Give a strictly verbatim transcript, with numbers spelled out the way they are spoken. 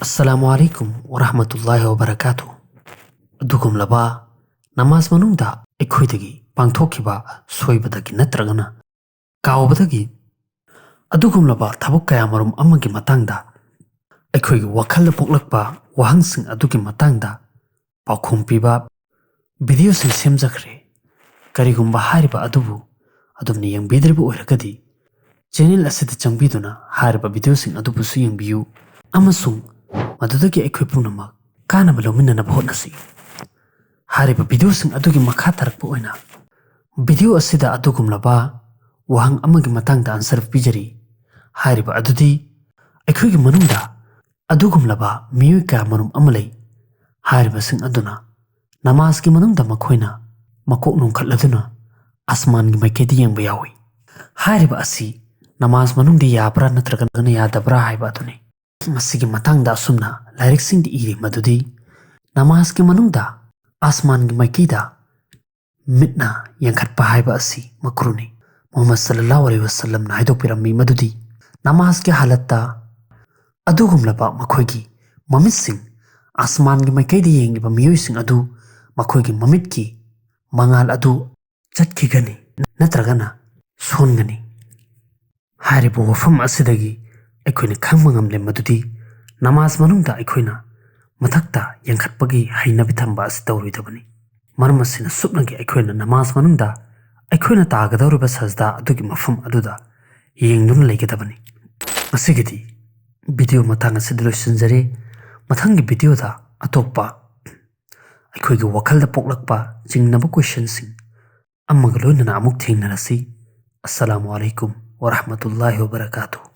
ꯑꯁꯂꯥꯃꯨ ꯑꯂꯥꯏꯀꯨꯝ ꯋꯔꯍꯃꯇꯨꯜꯂꯥꯍꯤ ꯋꯕꯔꯀꯥꯇꯨ꯫ ꯑꯗꯨꯒꯨꯝꯂꯕ ꯅꯃꯥꯖ ꯃꯅꯨꯡꯗ ꯑꯩꯈꯣꯏꯗꯒꯤ ꯄꯥꯡꯊꯣꯛꯈꯤꯕ ꯁꯣꯏꯕꯗꯒꯤ ꯅꯠꯇ꯭ꯔꯒꯅ ꯀꯥꯎꯕꯗꯒꯤ ꯑꯗꯨꯒꯨꯝꯂꯕ ꯊꯕꯛ ꯀꯌꯥꯃꯔꯨꯝ ꯑꯃꯒꯤ ꯃꯇꯥꯡꯗ ꯑꯩꯈꯣꯏꯒꯤ ꯋꯥꯈꯜꯗ ꯄꯣꯛꯂꯛꯄ ꯋꯥꯍꯪꯁꯤꯡ ꯑꯗꯨꯒꯤ ꯃꯇꯥꯡꯗ ꯄꯥꯎꯈꯨꯝ ꯄꯤꯕ ꯚꯤꯗꯤꯑꯣꯁꯤꯡ ꯁꯦꯝꯖꯈ꯭ꯔꯦ꯫ ꯀꯔꯤꯒꯨꯝꯕ ꯍꯥꯏꯔꯤꯕ ꯑꯗꯨꯕꯨ ꯑꯗꯣꯝꯅ ꯌꯦꯡꯕꯤꯗ꯭ꯔꯤꯕ ꯑꯣꯏꯔꯒꯗꯤ, ꯆꯦꯅꯦꯜ ꯑꯁꯤꯗ ꯆꯪꯕꯤꯗꯨꯅ ꯍꯥꯏꯔꯤꯕ ꯚꯤꯗꯤꯑꯣꯁꯤꯡ ꯑꯗꯨꯕꯨꯁꯨ ꯌꯦꯡꯕꯤꯌꯨ ꯑꯃꯁꯨꯡ ꯃꯗꯨꯗꯒꯤ ꯑꯩꯈꯣꯏ ꯄꯨꯝꯅꯃꯛ ꯀꯥꯟꯅꯕ ꯂꯧꯃꯤꯟꯅꯅꯕ ꯍꯣꯠꯅꯁꯤ꯫ ꯍꯥꯏꯔꯤꯕ ꯚꯤꯗꯤꯑꯣꯁꯤꯡ ꯑꯗꯨꯒꯤ ꯃꯈꯥ ꯇꯥꯔꯛꯄ ꯑꯣꯏꯅ ꯚꯤꯗꯤꯑꯣ ꯑꯁꯤꯗ ꯑꯗꯨꯒꯨꯝꯂꯕ ꯋꯥꯍꯪ ꯑꯃꯒꯤ ꯃꯇꯥꯡꯗ ꯑꯟꯁꯔ ꯄꯤꯖꯔꯤ꯫ ꯍꯥꯏꯔꯤꯕ ꯑꯗꯨꯗꯤ, ꯑꯩꯈꯣꯏꯒꯤ ꯃꯅꯨꯡꯗ ꯑꯗꯨꯒꯨꯝꯂꯕ ꯃꯤꯑꯣꯏ ꯀꯌꯥꯃꯔꯨꯝ ꯑꯃ ꯂꯩ꯫ ꯍꯥꯏꯔꯤꯕꯁꯤꯡ ꯑꯗꯨꯅ ꯅꯃꯥꯖꯒꯤ ꯃꯅꯨꯡꯗ ꯃꯈꯣꯏꯅ ꯃꯀꯣꯛ ꯅꯣꯝꯈꯠꯂꯗꯨꯅ ꯑꯁꯃꯥꯟꯒꯤ ꯃꯥꯏꯀꯩꯗ ꯌꯦꯡꯕ ꯌꯥꯎꯏ꯫ ꯍꯥꯏꯔꯤꯕ ꯑꯁꯤ ꯅꯃꯥꯖ ꯃꯅꯨꯡꯗ ꯌꯥꯕ꯭ꯔꯥ ꯅꯠꯇ꯭ꯔꯒꯅ ꯌꯥꯗꯕ꯭ꯔꯥ ꯍꯥꯏꯕ ꯑꯗꯨꯅꯤ꯫ ꯃꯁꯤꯒꯤ ꯃꯇꯥꯡꯗ ꯑꯁꯨꯝꯅ ꯂꯥꯏꯔꯤꯛꯁꯤꯡꯗ ꯏꯔꯤ ꯃꯗꯨꯗꯤ, ꯅꯃꯥꯖꯒꯤ ꯃꯅꯨꯡꯗ ꯑꯁꯃꯥꯟꯒꯤ ꯃꯥꯏꯀꯩꯗ ꯃꯤꯠꯅ ꯌꯦꯡꯈꯠꯄ ꯍꯥꯏꯕ ꯑꯁꯤ ꯃꯀ꯭ꯔꯨꯅꯤ꯫ ꯃꯨꯍꯝꯃꯗ ꯁꯜꯂꯜꯂꯥꯍꯨ ꯑꯂꯩꯍꯤ ꯋꯁꯜꯂꯝꯅ ꯍꯥꯏꯗꯣꯛꯄꯤꯔꯝꯃꯤ ꯃꯗꯨꯗꯤ, ꯅꯃꯥꯖꯒꯤ ꯍꯥꯂꯠꯇ ꯑꯗꯨꯒꯨꯝꯂꯕ ꯃꯈꯣꯏꯒꯤ ꯃꯃꯤꯠꯁꯤꯡ ꯑꯁꯃꯥꯟꯒꯤ ꯃꯥꯏꯀꯩꯗ ꯌꯦꯡꯂꯤꯕ ꯃꯤꯑꯣꯏꯁꯤꯡ ꯑꯗꯨ ꯃꯈꯣꯏꯒꯤ ꯃꯃꯤꯠꯀꯤ ꯃꯉꯥꯜ ꯑꯗꯨ ꯆꯠꯈꯤꯒꯅꯤ ꯅꯠꯇ꯭ꯔꯒꯅ ꯁꯣꯟꯒꯅꯤ꯫ ꯍꯥꯏꯔꯤꯕ ꯋꯥꯐꯝ ꯑꯁꯤꯗꯒꯤ ꯑꯩꯈꯣꯏꯅ ꯈꯪꯕ ꯉꯝꯂꯦ ꯃꯗꯨꯗꯤ ꯅꯃꯥꯖ ꯃꯅꯨꯡꯗ ꯑꯩꯈꯣꯏꯅ ꯃꯊꯛꯇ ꯌꯦꯡꯈꯠꯄꯒꯤ ꯍꯩꯅꯕꯤ ꯊꯝꯕ ꯑꯁꯤ ꯇꯧꯔꯣꯏꯗꯕꯅꯤ꯫ ꯃꯔꯝ ꯑꯁꯤꯅ ꯁꯨꯞꯅꯒꯤ ꯑꯩꯈꯣꯏꯅ ꯅꯃꯥꯖ ꯃꯅꯨꯡꯗ ꯑꯩꯈꯣꯏꯅ ꯇꯥꯒꯗꯧꯔꯤꯕ ꯁꯖꯗꯥ ꯑꯗꯨꯒꯤ ꯃꯐꯝ ꯑꯗꯨꯗ ꯌꯦꯡꯗꯨꯅ ꯂꯩꯒꯗꯕꯅꯤ꯫ ꯉꯁꯤꯒꯤꯗꯤ ꯚꯤꯗꯤꯑꯣ ꯃꯇꯥꯡ ꯑꯁꯤꯗ ꯂꯣꯏꯁꯤꯟꯖꯔꯦ꯫ ꯃꯊꯪꯒꯤ ꯚꯤꯗꯤꯑꯣꯗ ꯑꯇꯣꯞꯄ ꯑꯩꯈꯣꯏꯒꯤ ꯋꯥꯈꯜꯗ ꯄꯣꯛꯂꯛꯄ ꯆꯤꯡꯅꯕ ꯀꯣꯏꯁꯟꯁꯤꯡ ꯑꯃꯒ ꯂꯣꯏꯅꯅ ꯑꯃꯨꯛ ꯊꯦꯡꯅꯔꯁꯤ꯫ ꯑꯁꯂꯥꯃꯨ ꯑꯂꯥꯏꯀꯨꯝ ꯋꯔꯍꯃꯇꯨꯜꯂꯥꯍꯤ ꯋꯕꯔꯀꯥꯇꯨ꯫